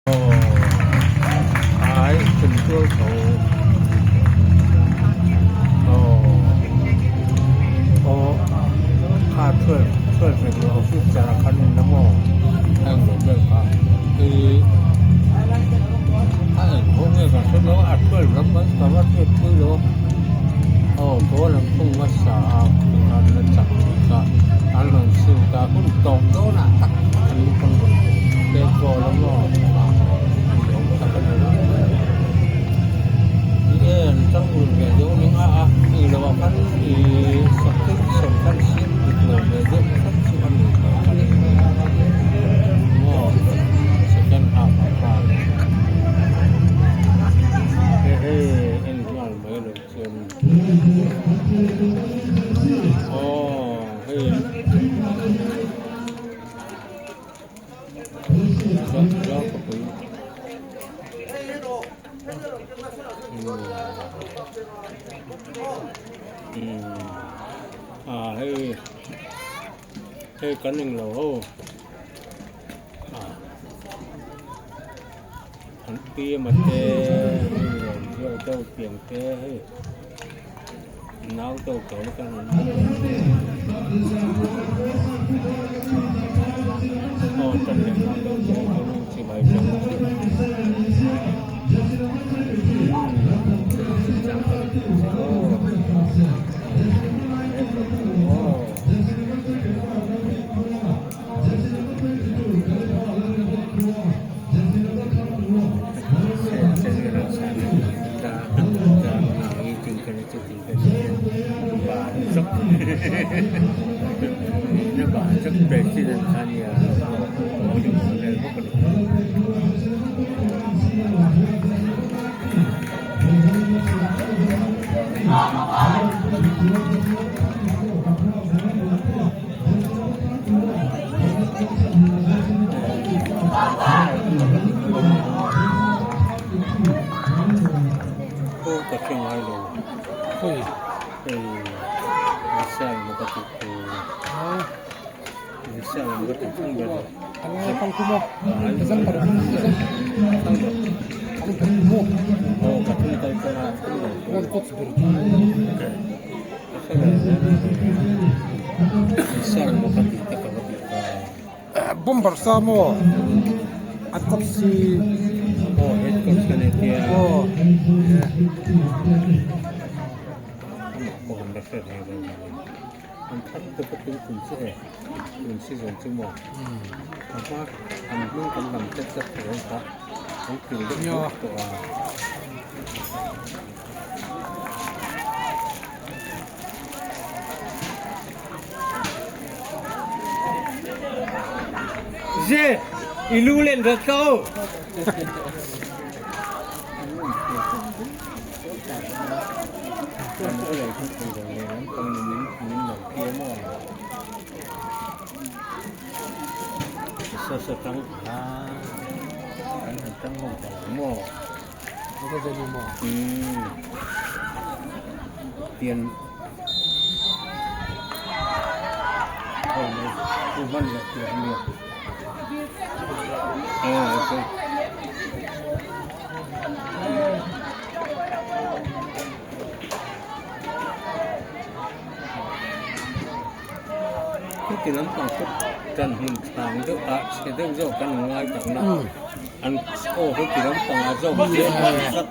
Ai chumtual tho aw aw kha 12 12 eng lo officer a khan na maw a eng lo vel kha i a eng ho nge ka hre lo a 12 lam mai ka va hriat pui lo aw goal an khung hmasa a an la chak tih kha an rawn shoot a hun tawp dawnah tak an rawn pek goal a maw ni awm tak a ni ni e an tang ur ve deuh a ning a a ni lo ah khan ihh substitution khan siam dik lo ve deuh tlat chu a ni tawh ka ring maw second half ah khan hei hei en nghal mai lo chuan aw hei Ah hei hei kan englo ho ah an pi emaw te hei rawn ziak deuh piang te hei. Nau to pawl ka rawn aw tan leh nau to pawl ka rawn chi bai chang Aw ka hre ngai lo khawi hei Vishal maw ka tih tur Vishal maw ka tih thung ber aw ka thung kal tlang a thung lo ka hre lo Vishal maw ka tih te ka va tih ta. Bomber sa maw an kawp si aw head coach ka nei tia aw amah pawh an la hre reng reng a ni an thar te pawh tun kum chu e tun season chu maw a hma an hnung kan lam tlat tlat tawh ang kha an kil deuh deuh tawh a. Ze, i lu len rat ko. Tiền Heti lampang chu kan hmun chang deuh ah chhe deuh zawk kan ngai tak na an aw heti lampang ah zawk hle a zat.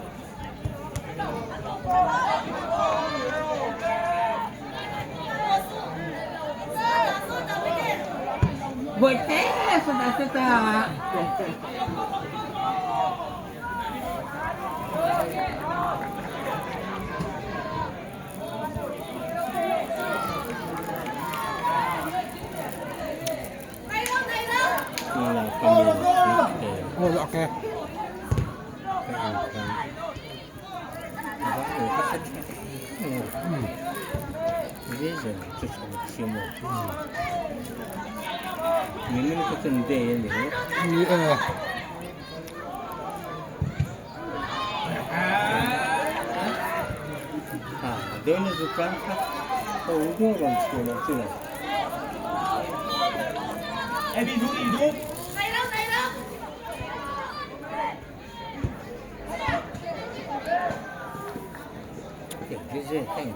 Khatiang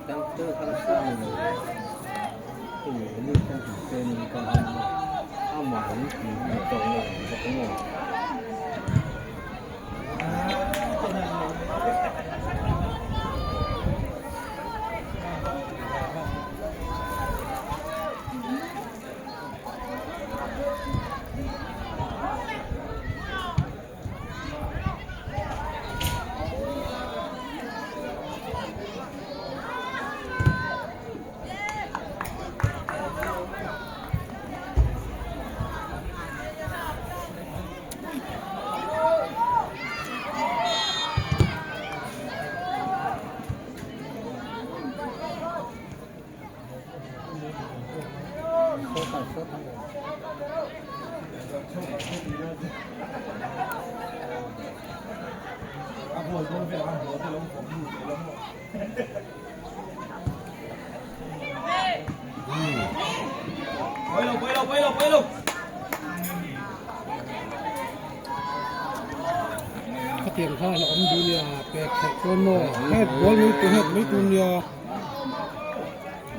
kha a awm duh nia pek theih chuan maw het ball mai tur het mai tur nia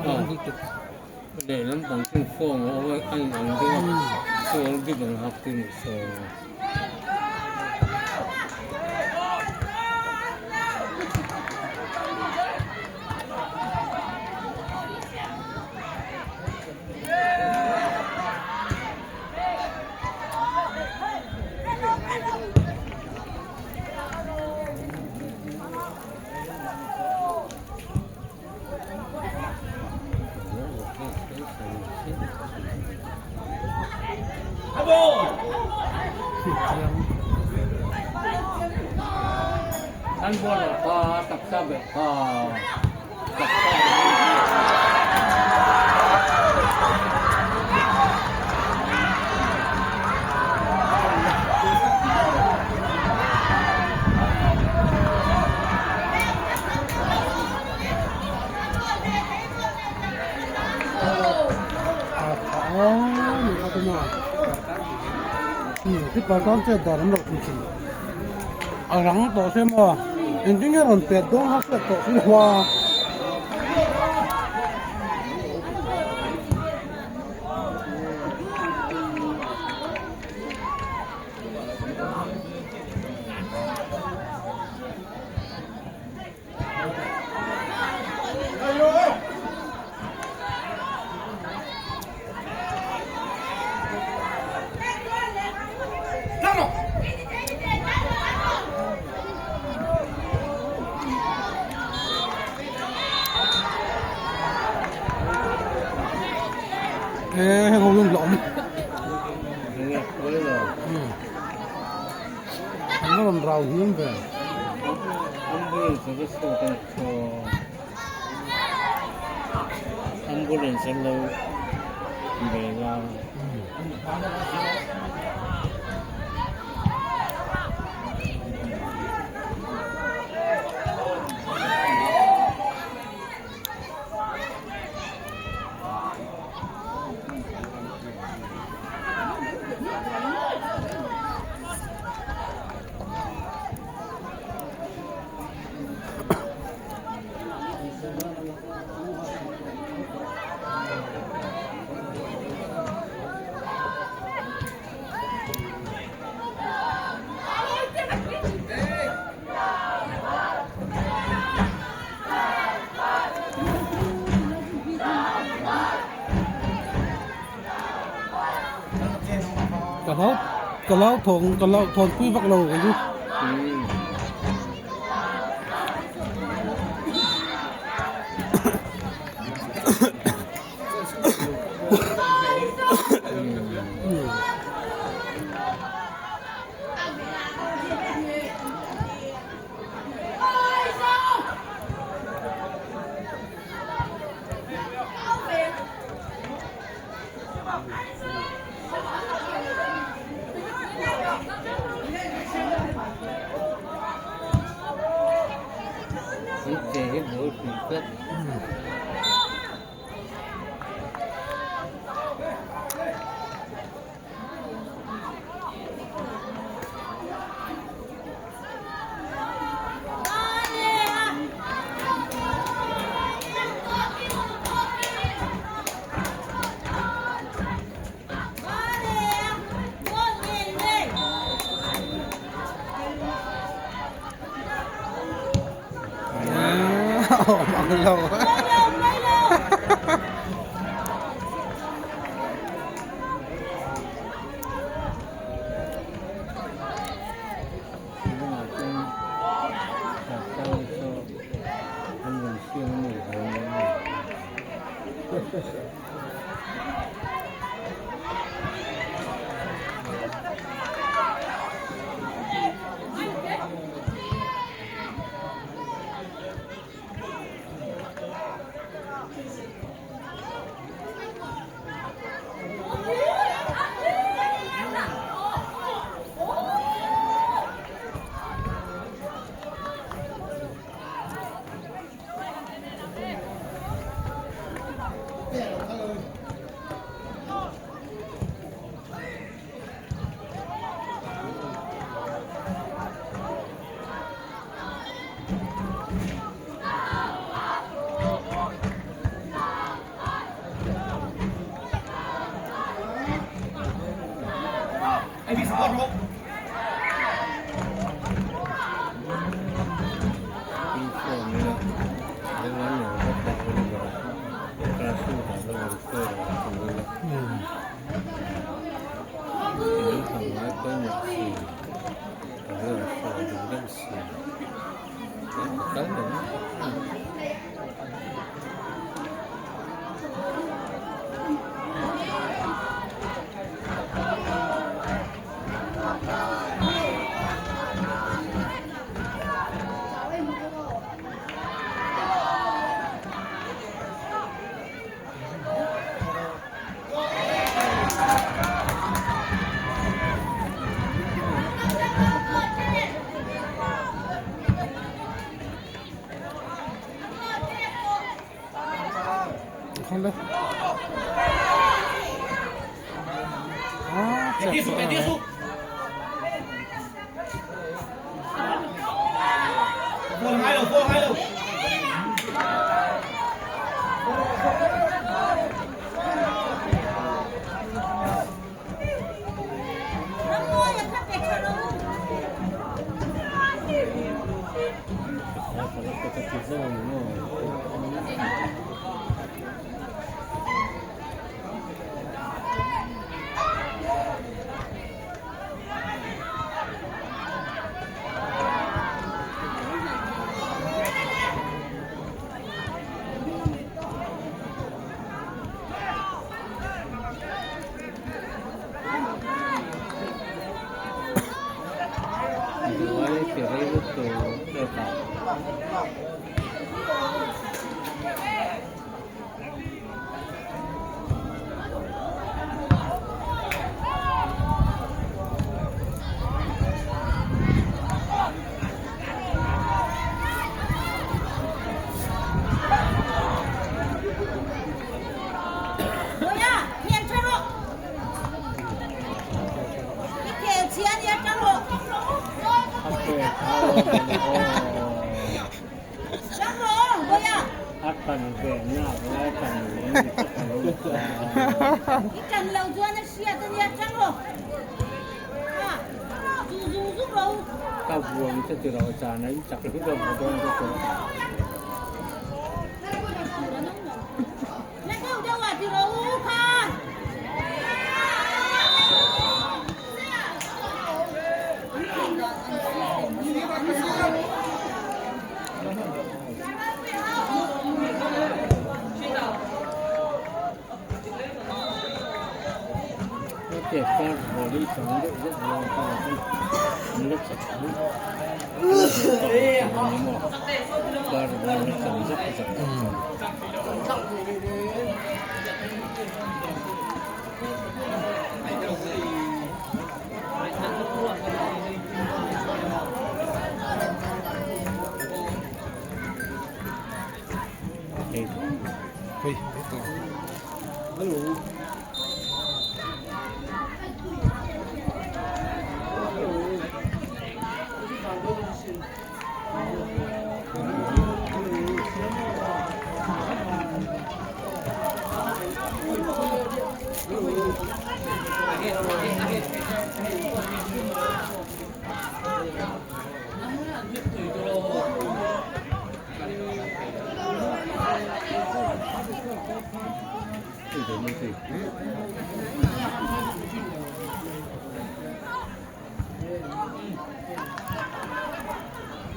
a awm duh tuk. Lehlam pang chu form a awm a a in ang deuh a chuan bik ang hak chu ni sawi. An ball kha taksa ber kha taksa A rang tawh se maw engtin nge rawn pet dawn kha hriat tawh si lo a. Ê, heng ho lum hlawm. An va rawn rau hiam ve. Ambulance a va chhuak a Ambulance an lo ve la. Ka hlau ka lau thawng ka lau thawn pui vak lo kei chu. Awm ang lo.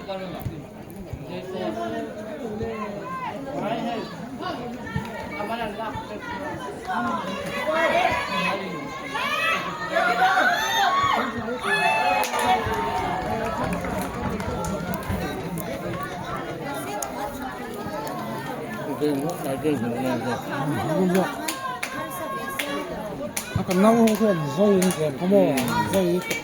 A kan nau ho chuan zai in tlem kha maw zai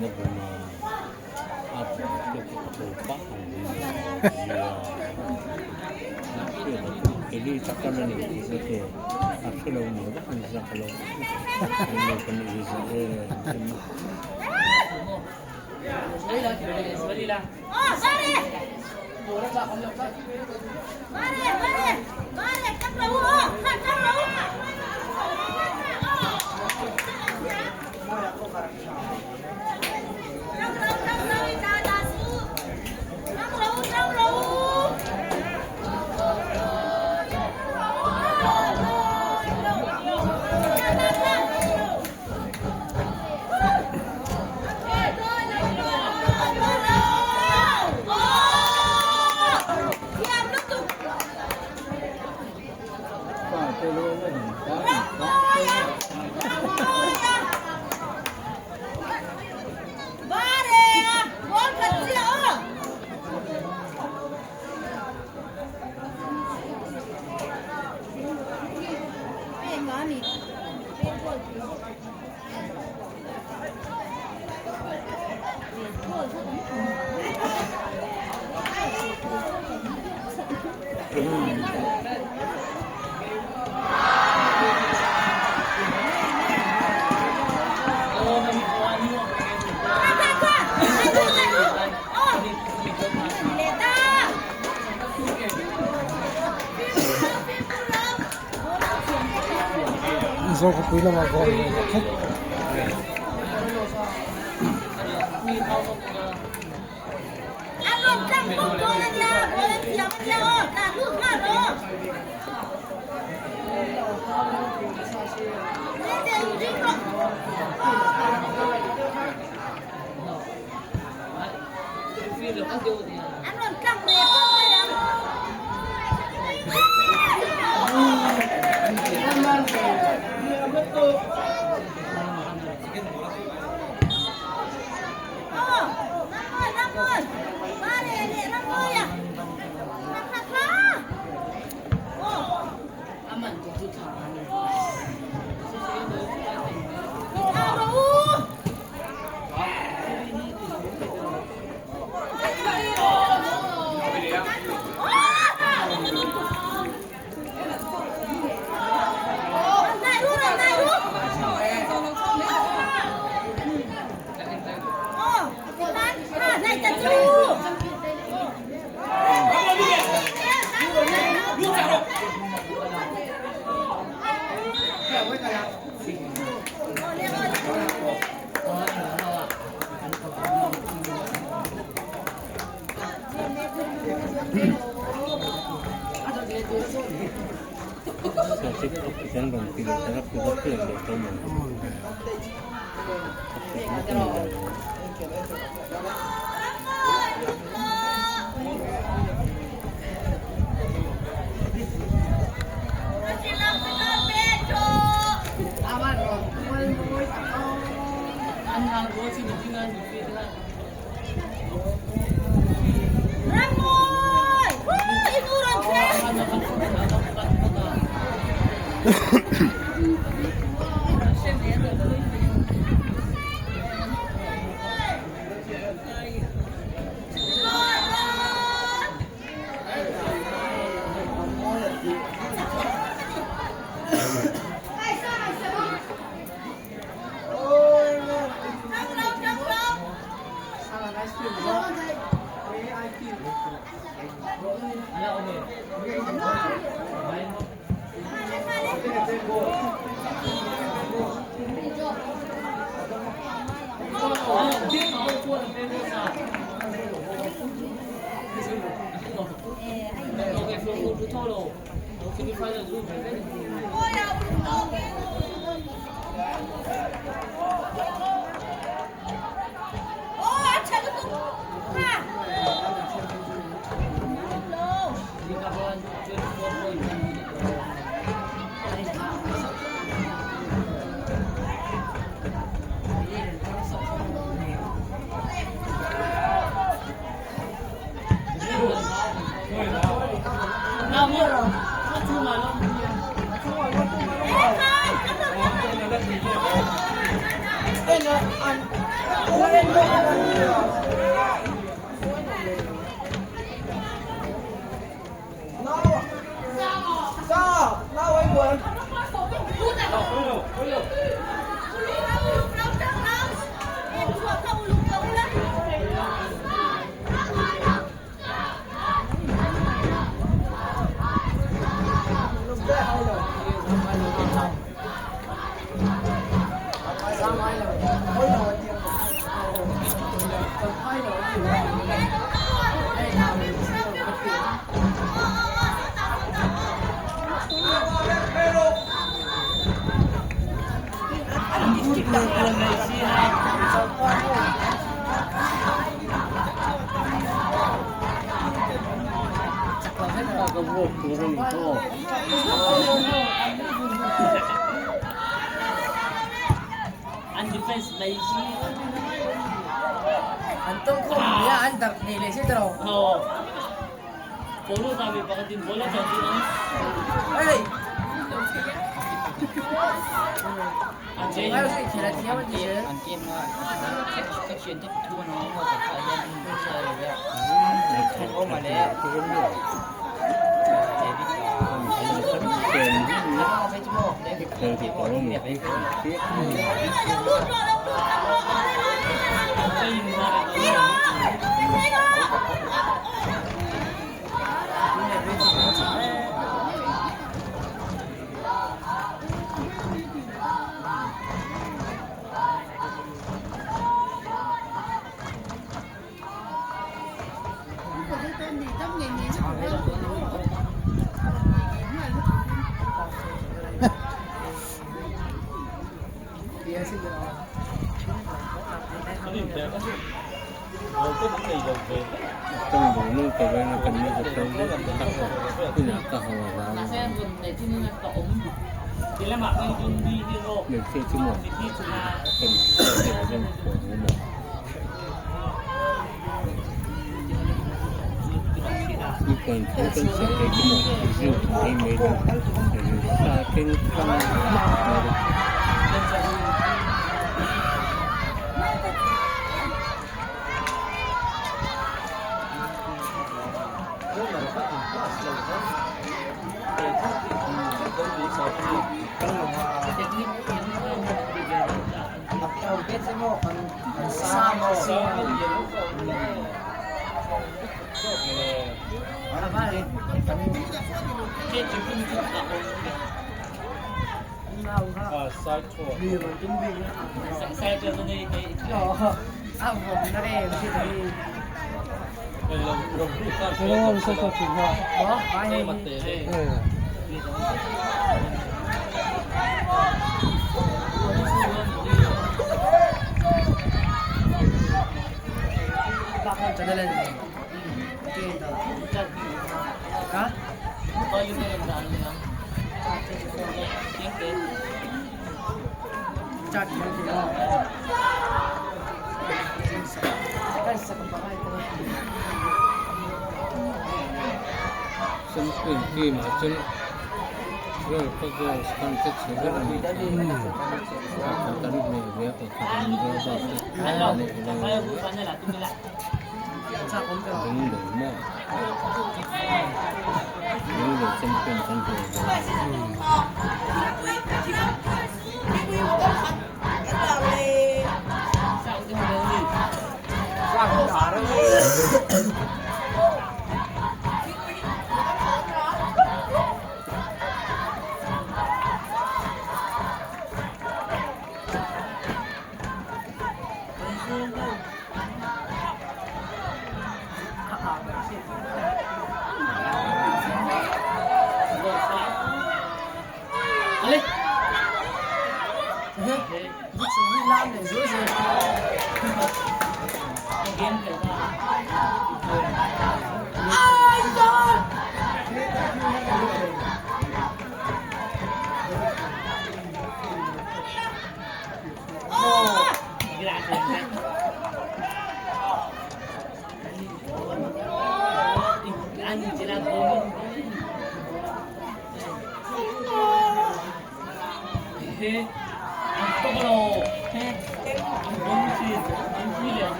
na bum a a bum te chu a ho pah ang nia Eli takam a ni tih te chu a hrelo ni vak an zak lo kan i zah em em a. Zawkpui lamah goal leh khawp.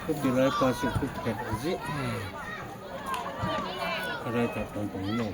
Chuti lai pa chu thu phet zih a right ah chuan pang lo.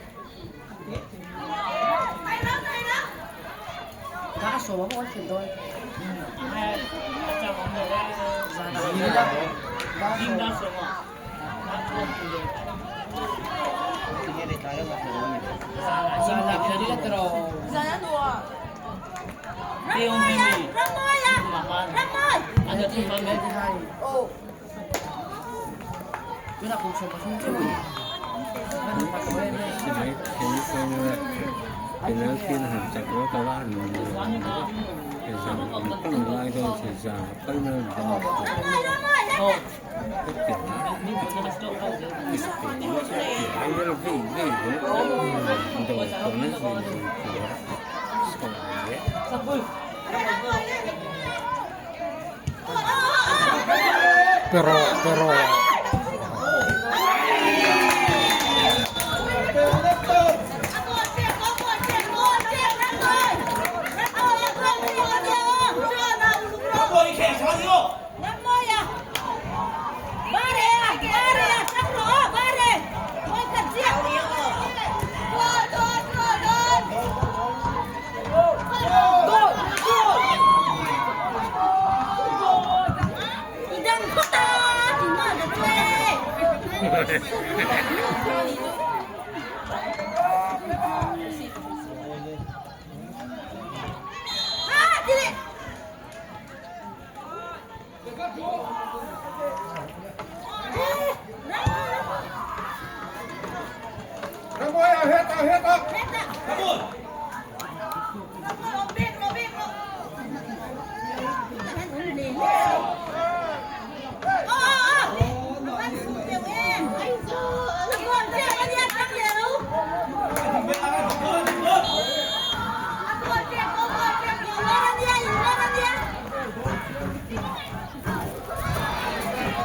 Pero pero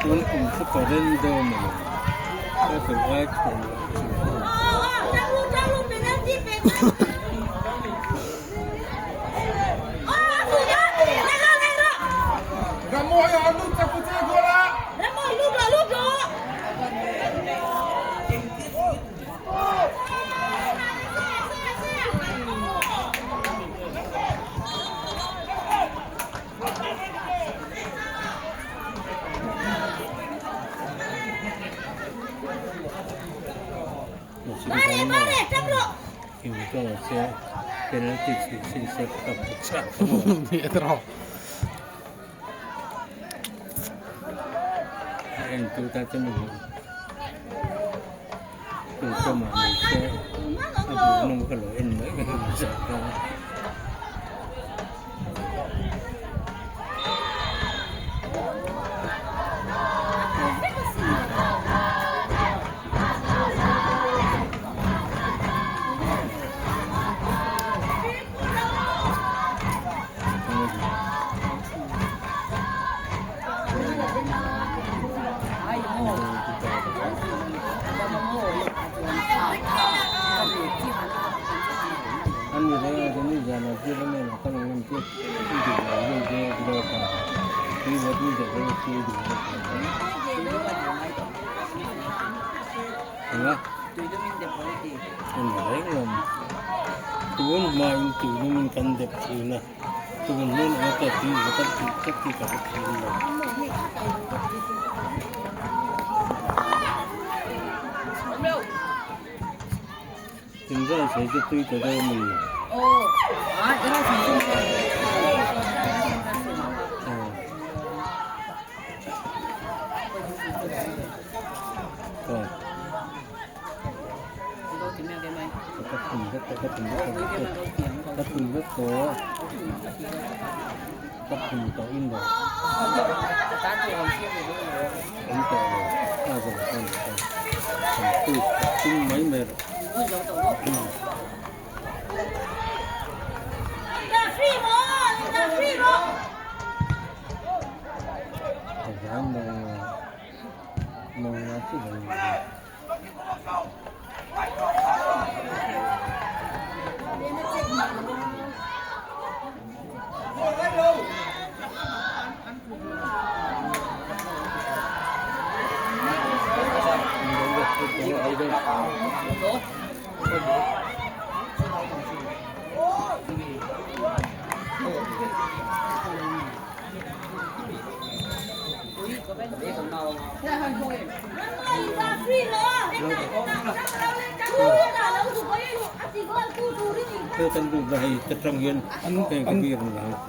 Tun kum chu ka ren deuh a maw ka ti ngai thei lo chu.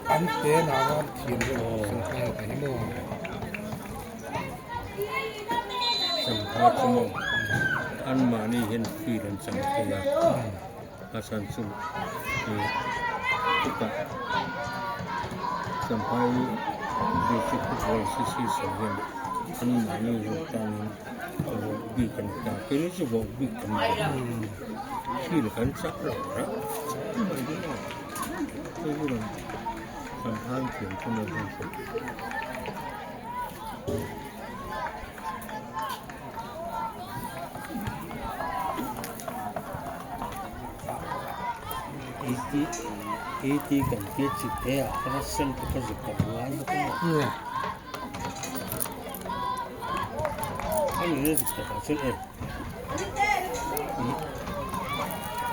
An te nang a thiam deuh sangha te hi maw. Sangha chu maw anmahni hian field an chang thei a a chhan chu ih chutah Champhai District Football Association hian anmahni zawk tanin voh bik an ta keini chu voh bik kan ni lo field kan chak lo reng mai dawn a hei hi rawn Sangha an thiam chu maw hei chu. Iti kan tia chi te ah khan a sen te kha zuk kan ngai bawk a ni. A ni na zik takah chuan e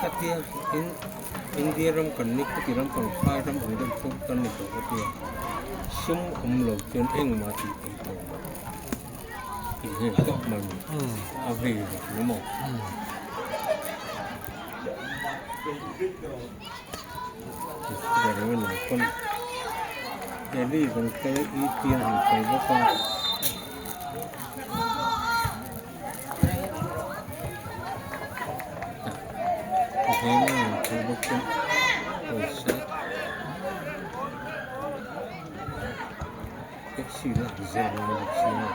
ka tia in India ram kan ni khawti ram kan phai ram ang deuh chu kan ni tawh ka tia sum awm lo chuan engmah tih theih tawh lo tih hi tawp mai ni a vei vek ni maw. Taxi lak zel a ni bawk si a.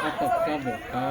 A taksa bawk kha.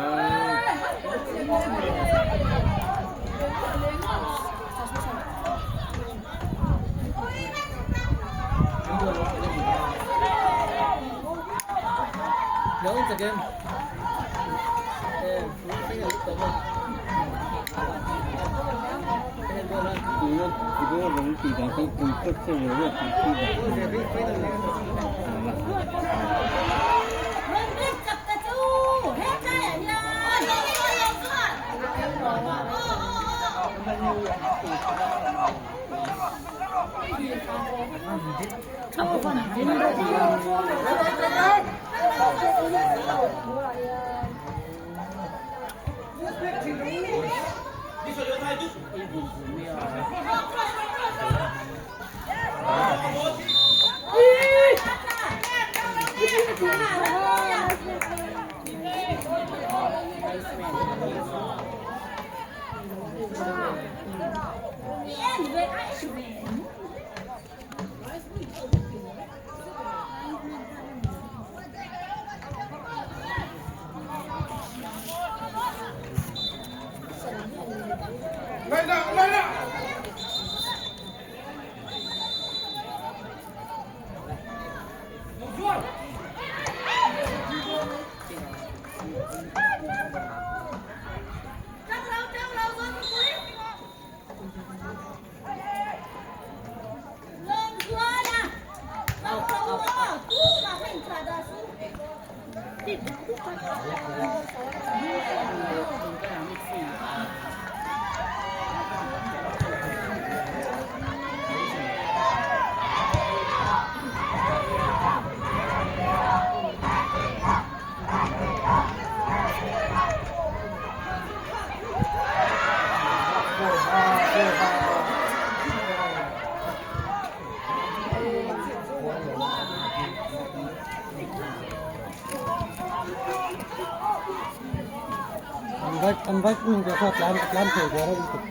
An vai pum te kha tlan tlan thei ve reuh lutuk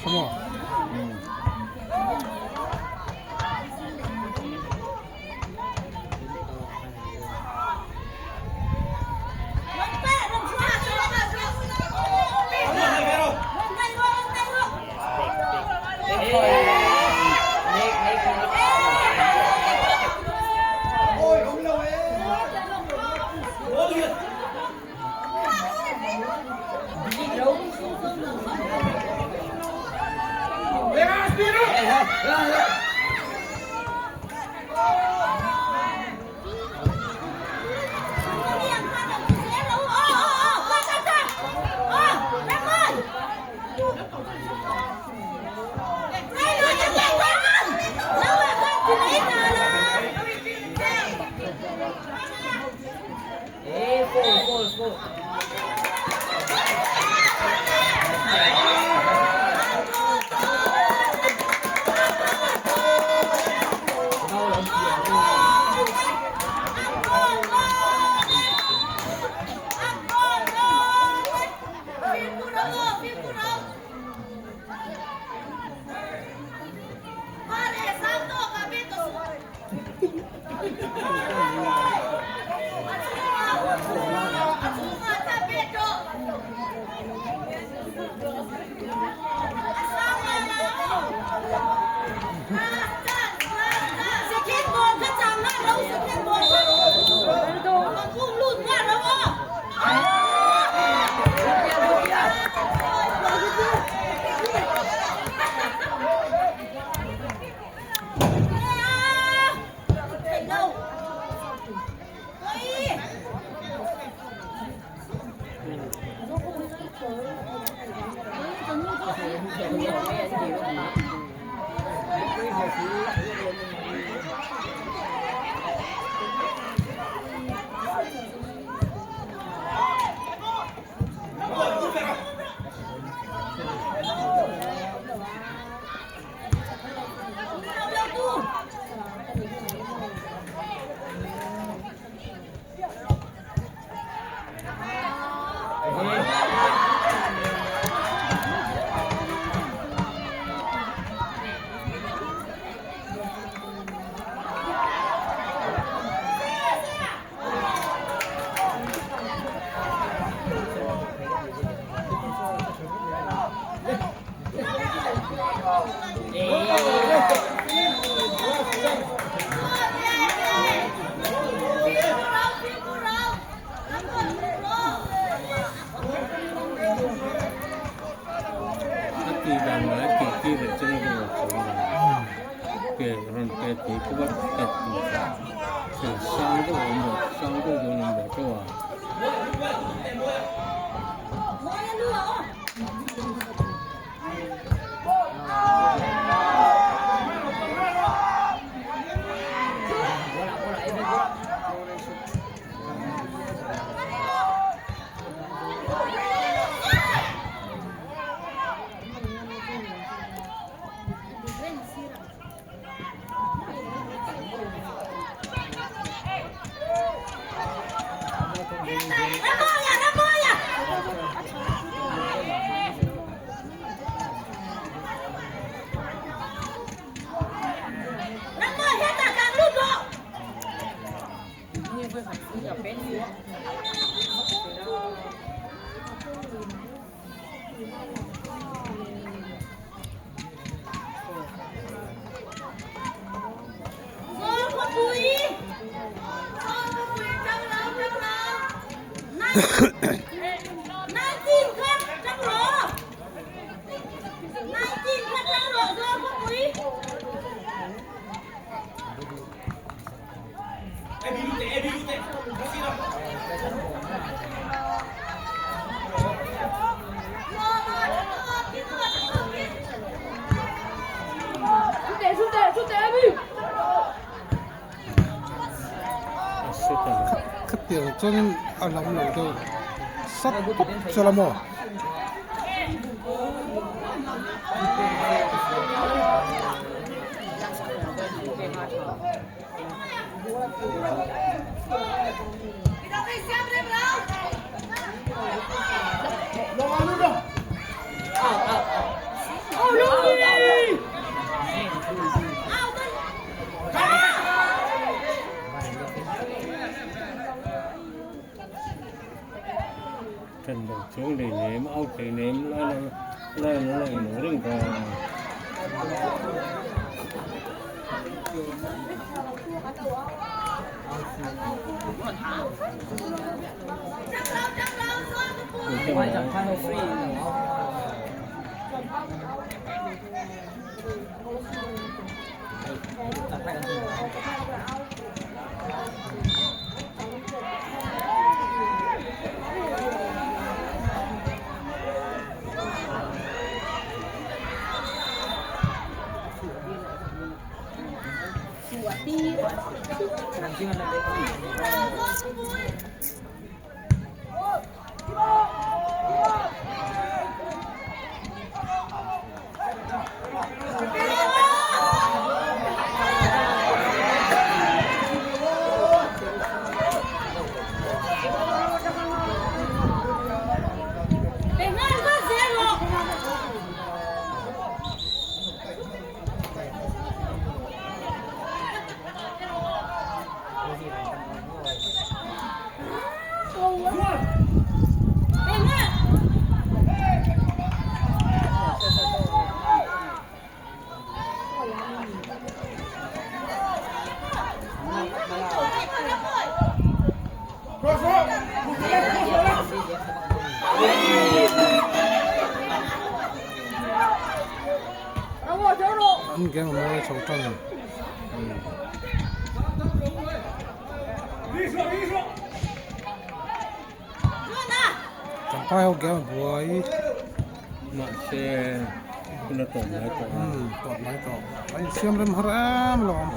sawmaw. Pe rawn pe thei bawk a pet tur kha thil sang deuh a awm lo sang deuh deuh an awm ve teuh a. Khatiang chuanin a lam lo deuh sap pawp chu la maw. Ṭhen lo chuang lei nem au thei nem lai lai lai lo reng ta. An game a mawi chho tan. Champhai ho game a buai. Mahse hun a tawp mai tawh a. Tawp mai tawh. A insiam rem har em lawm.